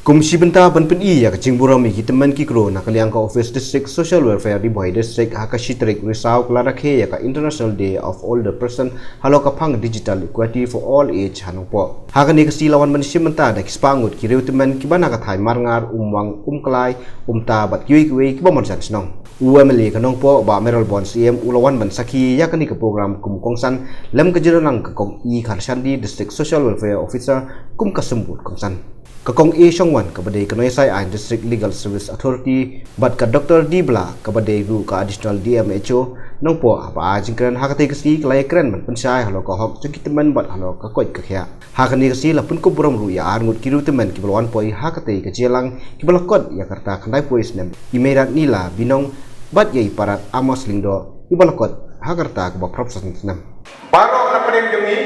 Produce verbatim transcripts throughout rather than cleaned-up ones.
Kum shi bynta ban pyni ïa ka jingburom ïa ki tymmen ki kro, na ka liang ka Office District Social Welfare Ri Bhoi District ha ka shi tarik Risaw ka la rakhe ïa ka International Day of Older Person halor ka phang Digital Equity for All Age ha Nongpoh. Ha kane ka sngi la wan ban shim bynta da ki spah ngut ki riew tymmen kiba na ka thaiñ Marngar, Umwang, Umkhlai, Umta bad kiwei kiwei kiba marjan shnong. U MLA ka Nongpoh Bah Mayralborn Syiem u la wan ban sakhi ïa kane ka program kum u kongsan, lem ka jingdonlang ka Kong E Kharshandi, District Social Welfare Officer, kum ka symbud kongsan. Ka Kong A Shongwan kaba dei ka nongiasaid aiñ District Legal Service Authority bad ka Dr D Blah kaba dei ruh ka Additional D M H O Nongpoh, haba ai jingkren ha katei ka sngi ka la ïakren ban pynshai halor ka hok jong ki tymmen bad halor ka koit ka khiah. Ha kane ka sngi la pynkup burom ruh ïa ar ngut ki riew tymmen kiba la wan poi ha katei ka jingïalang, kiba la kot ïa ka rta khyndai poi snem, i Meirat Nila Binong bad ïa i Parat Amos Lyngdoh, iba la kot ha ka rta kaba phra phew san snem. Baroh na pdeng jong ngi,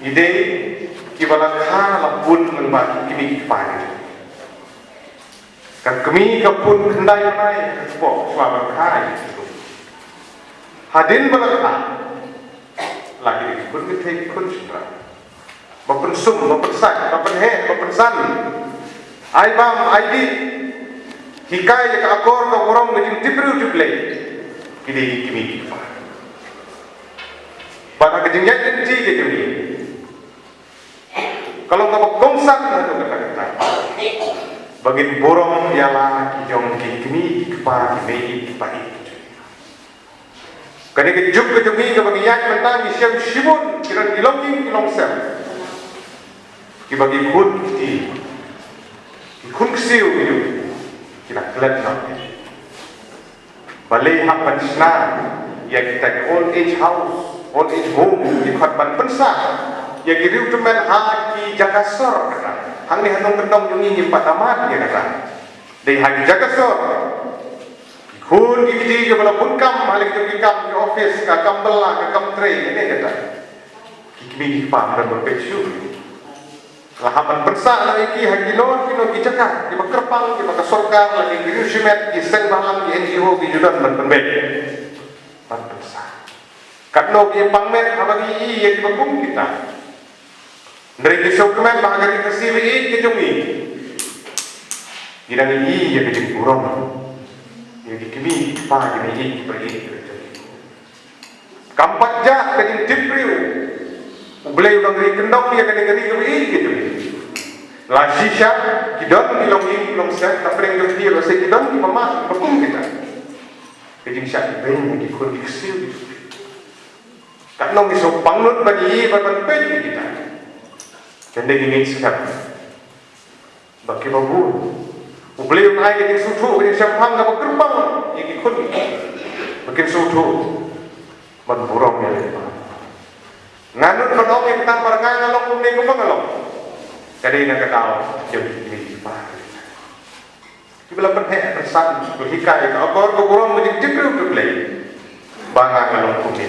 ngi dei kiba la kha la bun lyngba ki kmie ki kpa jong ngi. Ka kmie ka pun khyndai bnai ka kpoh shuwa ban kha ïa ki. Hadien ba la kha, la ki dei ki khun kynthei, ki khun shynrang. Ba pynsum, ba pynsaid, ba pynheh, ba pynsan, ai bam, ai dih, hikai ïa ka akor ka burom, ka jingtip briew tip Blei, ki dei ki kmie ki kpa. Bad ha ka jingïaid lynti ka jong ngi, ka long kaba kongsan haduh katta katta ba ngin burom ïa la ki jong ki kmie ki kpa, ki mei ki pa. Kane ka juk ka jong ngi kaba ngi ïaid mynta, ngi shem shibun ki don ki longïing ki longsem, kiba ki khun kti, ki khun ksiew ki jong ngi ki la klet noh. Balei hap ban shna ïa kita ki old age house, old age home, ki khot ban pynsah ïa ki riew tymmen ha ki jaka sor kata. Hangne ha nongkyndong jong ngi ngim pat da mad ïa kata. Dei ha ki jaka sor. Ki khun ki kti kiba la bun kam ha la ki jong ki kam, ki office, ka kam bylla, ka kam trei, kane kata. Ki kmie ki kpa hap ban peit shuh. La hap ban pynsah noh ïa ki ha kino kino ki jaka kiba kyrpang, kiba ka sorkar lane ki riewshimet, ki seng bhalang, ki N G O, ki ju don ban pynbeit. Ban pynsah. Katno ki pang met haba ngi ïohi ïa kiba kum kita. Hynrei ngi sngewkmen ba ha ka ri Khasi ba ïeit ka jong ngi, ngi dang ïohi ïa ka jingburom ïa ki kmie ki kpa, ki mei ki pa, ïeit ka jong ngi. Kam pat jah ka jingtip briew. U Blei u dang ri kyndong ïa kane ka ri kaba ïeit ka jong ngi. La shisha ki don ki longïing ki longsem, na pdeng jong ki la shisha ki don kiba mad kiba kum kita. Ka jingshah beiñ ïa ki khun ki ksiew. Katno ngi sngewpang lut ban ïohi bad ban peit ïa kita. Kane ngi ngeit skhem ba kiba bun U Blei un ai ka jingsngewthuh, ka jingshemphang kaba kyrpang ïa ki khun, ba kin sngewthuh ban burom ïa lade. Nga nud ban ong ïa kata namar nga nga long kumne kumba nga long. Ka dei na ka daw jong ki kmie ki kpa kiba la pynheh pynsan, kiba hikai ka akor ka burom, ka jingtip briew tip Blei, ba nga nga long kumne.